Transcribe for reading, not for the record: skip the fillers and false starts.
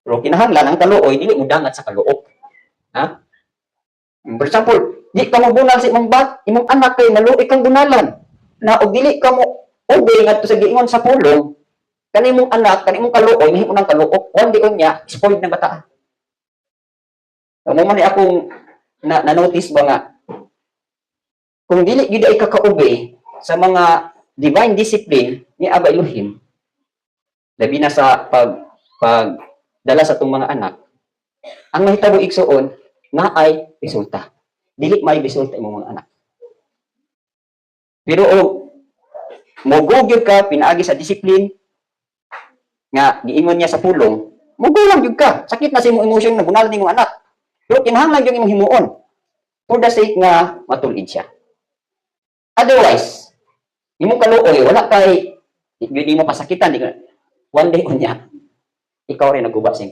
Pero kinahanglan ang kaluoy dili mo dangat sa kaluok. Ha? For example, di ka mo bunal sa imong bat, imong anak kay maluoy kang bunalan. Na og dili ka mo obey ngadto sa giingon sa pulong, kani imong anak, kani imong kaluoy, mahimo nang kaluok. One day unya, spoiled ng bata. Mao man ni akong na notice ba nga kung dili gyud ay kaka-obey sa mga divine discipline ni Abba Elohim, labi na sa pag pag dala sa atong mga anak, ang mahitabo, igsuon, na ay resulta. Dili may resulta imong mga anak. Pero og mogo gyud ka pinaagi sa discipline nga giingon niya sa pulong, mogo lang gyud ka. Sakit na sa imong emotion na bunalan nimong anak. Pero kinahanglan gyud imong himuon for the sake nga matul-id siya. Otherwise, imong kaluoy, wala kay di mo pasakitan, di ka, one day unya, ikaw rin naguba sa imong